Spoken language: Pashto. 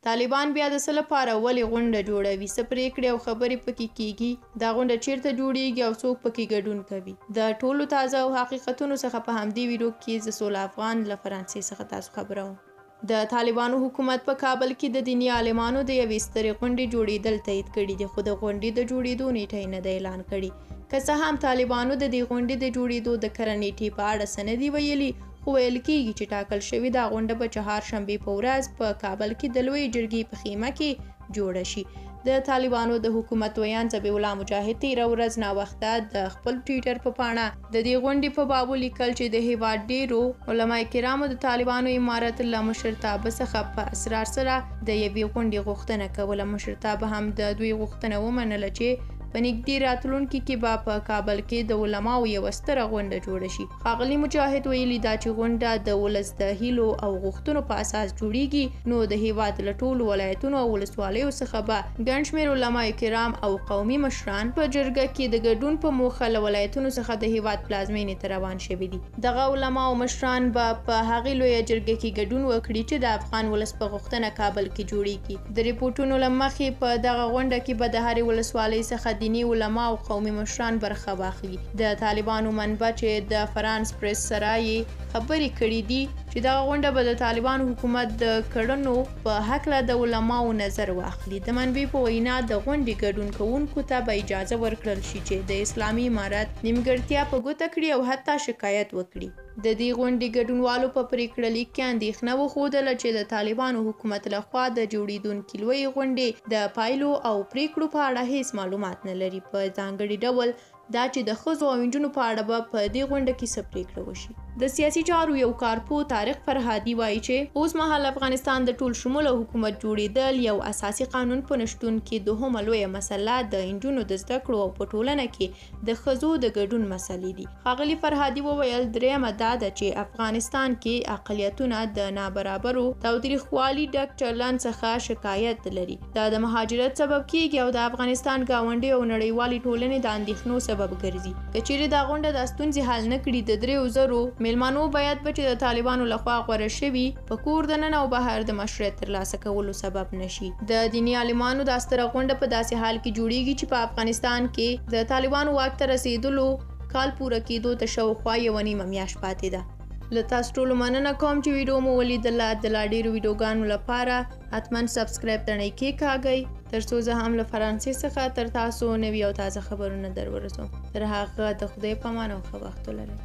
طالبان بیا د څه لپاره ولې غونډه جوړوي، څه پرېکړې او خبرې پکې کیږي، دا غونډه چیرته جوړیږي او څوک پکې ګډون کوي؟ د ټولو تازه او حقیقتونو څخه په همدې ویډیو کې زه سوله افغان له فرانسې څخه تاسو خبروم. د طالبانو حکومت په کابل کې د دیني عالمانو د یوې سترې غونډې جوړېدل تایید کړي دي، خو د غونډې د جوړېدو نیټه یې نه ده اعلان کړې. که څه هم طالبانو د دې غونډې د جوړېدو د کره نیټې په اړه څه نه دي ویلي، خو ویل کیږي چې ټاکل شوې دا غونډه به چهارشنبې په ورځ په کابل کې د لویې جرګې په خیمه کې جوړه شي. د طالبانو د حکومت ویاند ذبیح الله مجاهد تیره ورځ ناوخته د خپل ټویټر په پاڼه د دې غونډې په باب ولیکل چې د هیواد ډیرو علماء کرامو د طالبانو امارت له مشرتابه څخه په اسرار سره د یوې غونډې غوښتنه کوله. مشرتابه هم د دوی غوښتنه ومنله چې په نږدې راتلونکي کې به په کابل کې د علماو یوه ستره غونډه جوړه شي. ښاغلي مجاهد ویلي دا چې غونډه د ولس د هیلو او غوښتنو په اساس جوړیږي، نو د هیواد له ټولو ولایتونو او ولسوالیو څخه به ګڼ شمېر علماء کرام او قومي مشران په جرګه کې د ګډون په موخه له ولایتونو څخه د هیواد پلازمېنې ته روان شوي دي. دغه علما او مشران به په هغې لویه جرګه کې ګډون وکړي چې د افغان ولس په غوښتنه کابل کې جوړیږي. د رپوټونو له مخې په دغه غونډه کې به د هرې ولسوالۍ څخه دیني علما او قومي مشران برخه واخلي. د طالبانو منبع چې د فرانس پریس سره یې خبرې کړې دي چې دغه غونډه به د طالبانو حکومت د کړنو په هکله د علماو نظر واخلي. د منبع په وینا د غونډې ګډون کوونکو ته به اجازه ورکړل شي چې د اسلامي امارت نیمګړتیا په ګوته کړي او حتی شکایت وکړي. د دې غونډې ګډونوالو په پرېکړه لیک کې اندېښنه وښودله چې د طالبانو حکومت لخوا د جوړېدونکې لویې غونډې د پایلو او پرېکړو په اړه هیڅ معلومات نه لري، په ځانګړي ډول دا چې د ښځو او نجونو په اړه به په دې غونډه کې څه پرېکړه وشي. د سیاسي چارو یو کارپوه طارق فرهادي وایي چې اوس مهال افغانستان د ټول شموله حکومت جوړېدل یو اساسي قانون په نشتون کې دوهمه لویه مسله د نجونو د زده کړو او په ټولنه کې د ښځو د ګډون مسلې دي. ښاغلي فرهادي وویل درېیمه دا ده چې افغانستان کې اقلیتونه د نابرابرو تاوتریخوالي ډک چلند څخه شکایت لري، دا د مهاجرت سبب کیږي او د افغانستان ګاونډي او نړیوالې ټولنې د اندېښنو سبب ګرځي. که چیرې دا غونډه دا ستونزې حل نه کړي، د 3000 میلمانو باید به چې د طالبانو لخوا غوره شوي په کور دننه او بهر د مشروعیت ترلاسه کولو سبب نشي. د دیني عالمانو دا ستره غونډه په داسې حال کې جوړیږي چې په افغانستان کې د طالبانو واک ته رسېدلو کال پوره کېدو ته شاوخوا 1.5 میاشت پاتې ده. له تاسو ټولو مننه کوم چې ویډیو مو ولیدله. د لا ډېرو ویډیوګانو لپاره حتما subscribe تڼۍ کېکاږئ ترڅو زه هم له فرانسې څخه تر تاسو نوي او تازه خبرونه در ورسوم. تر هغه د خدای په امان او ښه وخت ولرئ.